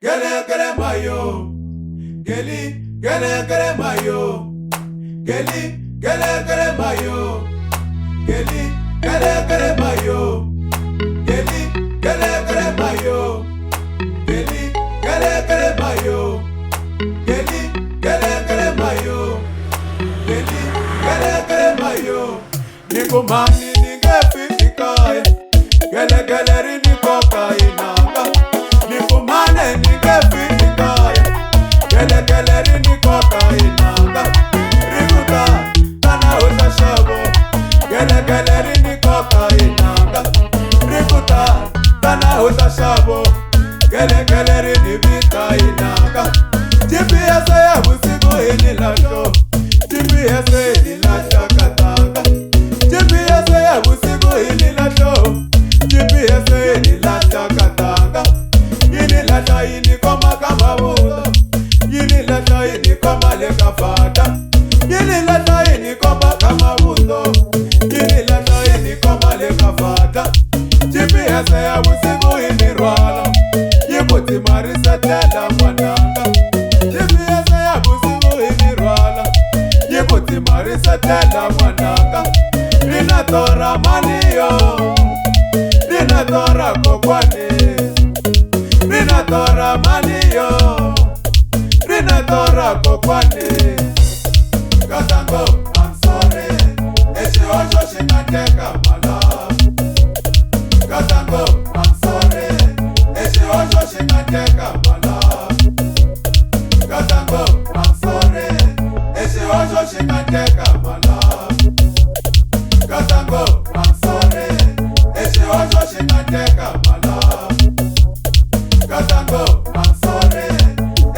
Gele gele mayo. Geli gele gele mayo. Geli gele gele mayo. Geli gele gele mayo. Geli gele gele mayo. Geli gele gele mayo. Geli gele gele mayo. Geli gele gele mayo. Ni ku mani ni nge fiki kaya. Gele gele ri ni koka inanga. Ni ku mane ni nge fiki kaya. Gele gele ri ni koka inanga. Rikuta tana hosa shabo. Gele gele ri ni koka inanga. Rikuta tana hosa shabo. Gele gele ri ni vita inanga. GPS ya busiku inilahlo. GPS inilahla katanga. GPS ya busiku inilahlo. GPS inilahla katanga. Inilahla inikoma kamabuto. Inilahla inikoma lekafata. Inilahla inikoma kamabuto. Inilahla inikoma lekafata. GPS ya busiku inirwala. Yikutimarisa tlela mwananga. GPS ya busiku inirwala. Yikutimarisa tlela mwananga. Rina tora maniyo. Rina tora kokwani. Rina tora maniyo. Rina tora kokwani. Katango, I'm sorry. Echihoxo xi nga teka mala. Katango, I'm sorry. Echihoxo xi nga teka mala. Katango, I'm sorry. Echihoxo xi nga teka mala. Katango, I'm sorry. Echihoxo xi nga teka mala. Katango, I'm sorry.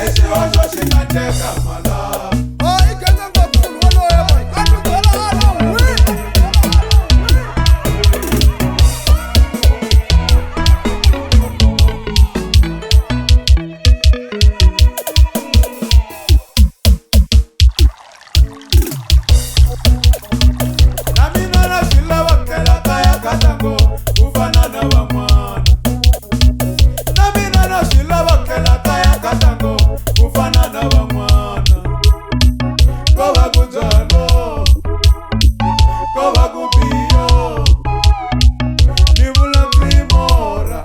Echihoxo xi nga teka mala. Oh, i khensa ngopfu munhu waloye mani. A swi byela a lo hwi. Na mina na swi lava ku tlhela kaya Katango ku fana na van'wana. Na mina na swi lava ku tlhela kaya Katango ku fana na van'wana. Ko va ku byalo, ko va ku biyo, ni vula Primora,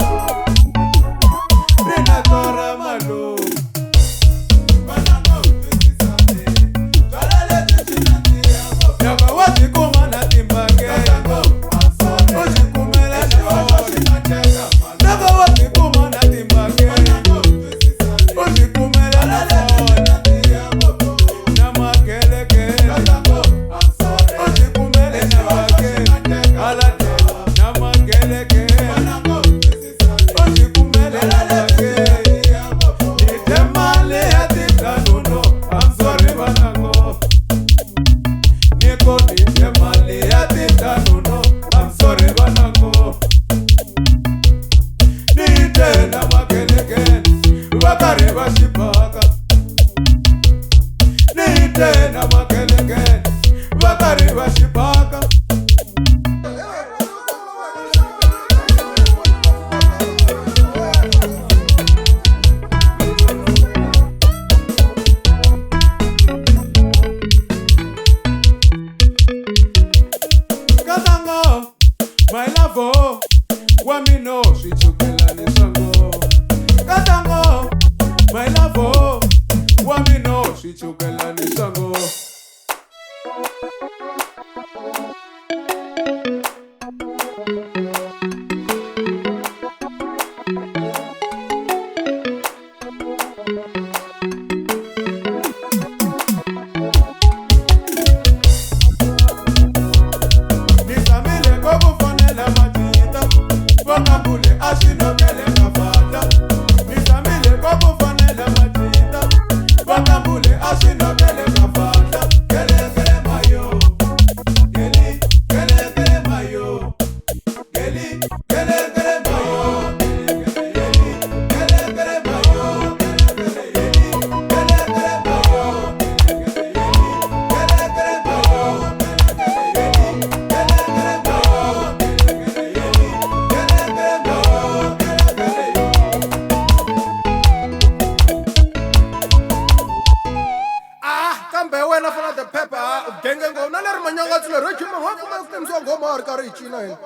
ri na tora malume. Loko wo tikuma na timbangele, u swi kumela na Loko wo tikuma na timbangele, u swi kumela na na makelekele, u swi kumele na makele, hala na makelekele, u swi kumele na makele. Ni dye mali ya titanuno, I'm sorry vanango. Niko ni dye mali ya titanuno, I'm sorry vanango. Ni dye na makelekele, va karhi va xibaka. Ni dye na makelekele, va karhi va xibaka. Katango, my love, wa mina swichukelani swa ngo. Katango, my love, wa mina swichukelani swa ngo. Ni tshamile ko ku fonela majita, va nga vuli a swi nokele ka fata. Ni tshamile ko ku fonela majita, va nga vuli a swi nokele. Genge ngoma na leri manyangatsi leri he jima wa pfumela ku timisiwa nghoma ha ri karhi hi cina hina.